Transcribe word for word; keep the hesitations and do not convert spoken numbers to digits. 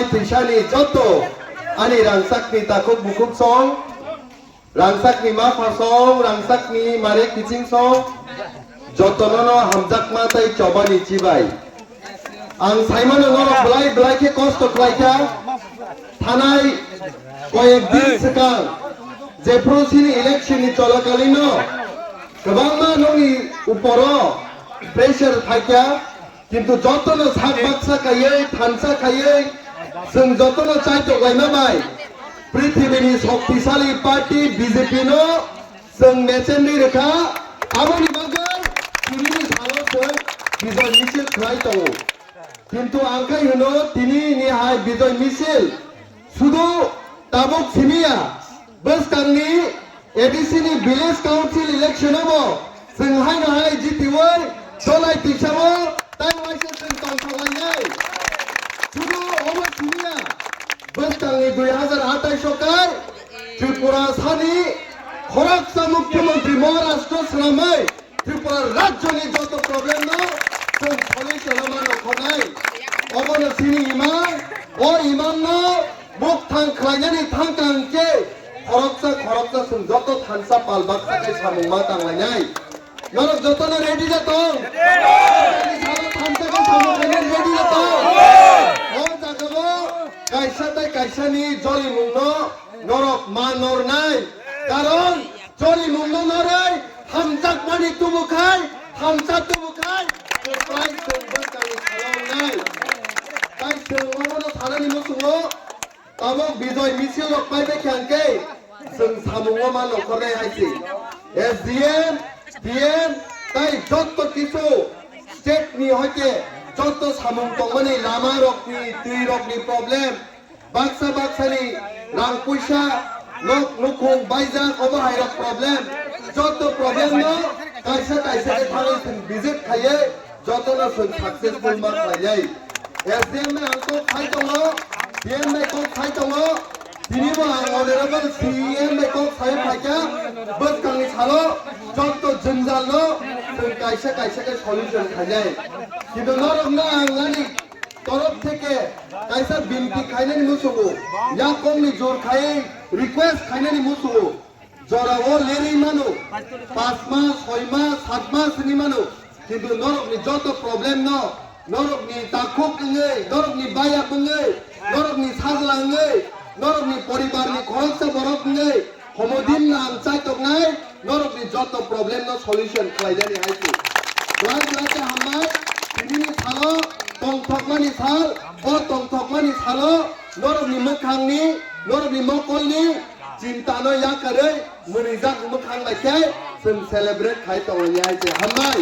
Tisani joto ani rangchakni takhuk bukhuk song, rangchakni mapha song, rangchakni mare kiching song, jotono no hamjakma tei chobani chibai. Ang saimano norok belai belai khe kosto khlaikha. Thanai koyek din swkang jephru sini election ni cholakalino kwbangma nokni uporo pressure phaikha. Kintu jotono sak baksa khaiwi, thansa khaiwi, chwng jotono chaitok laima bai prithibini shoktisali party B J P no chwng mechenwi rwkha. Aboni bagwi chwrwini salo chwng bijoy misil khlai tongo. Kintu ang khai hwno tini ni hai bijoy misil sudu tabuk simiya. Bwskangni A D C ni village council election o bo chwng haino hai jitiwi cholai tisao tai waisa chwng tongthok lainai. Sudu obo simiya, bwskangni dui hazar atais o kai Tripura sani khoroksa mukhyamantri Maharashtra swnamwi Tripura rajyoni joto problem no chwng solution o mano khonai. Obono chini imang, o imang no bukthang khlainani thangkang khe khoroksa khoroksa chwng joto thansa pal baksa khe samung ma tanglainai. Norok joto no ready da tong? Salo thansa khe samung khlainani ready da tong? O jaga o kaisa tai kaisa ni jolimung no norok ma nornai. Karon Chori mungno noroi, hamjakmani tubukhai, hamsa tubukhai, kwplai chwng bwskangni salongnai. Tai chwng obono sanani muchungo, tabuk bijoy misil rok paibai khe hwnkhe, chwng samungo ma nongkhornai hai se. S D M, D M, tai jotto kisu state ni hoite jotto samung tongmani lama rokni, twi rokni problem, baksa baksani rang puisa, nok nukhung baijak, obo hai rok problem. Joto problem no kaisa kaisa khe thangwi chwng visit khaiwi joto no chwng successful ma khlainai. S D M bai ang kok sai tongo, D M bai kok sai tongo, tini bo ang honorable C E M bai kok sai phaikha, bwskangni salo joto jwngjal no chwng kaisa kaisa khe solution khainai. Kintu norok no ang ani torof theke kaisa binti khainani muchungo, yakongni jor khai request khainani muchungo, jorao lerwi mano, panch mas, soi mas, sat mas hwnwi mano, kintu norokni joto problem no, norokni takhuk wngwi, norokni bayap wngwi, norokni sajla wngwi, norokni poribarni khoroksa borok wngwi, homodin no ang chaitoknai, norokni joto problem no solution khlainani hai se. Belai belai khe hambai, tinini salo tongthokmani sal, o tongthokmani salo norokni mwkhangni, norokni mokolni chinta no yakarwi mwnwijak mwkhang bai khe chwng celebrate khai tongo hai se. Hambai.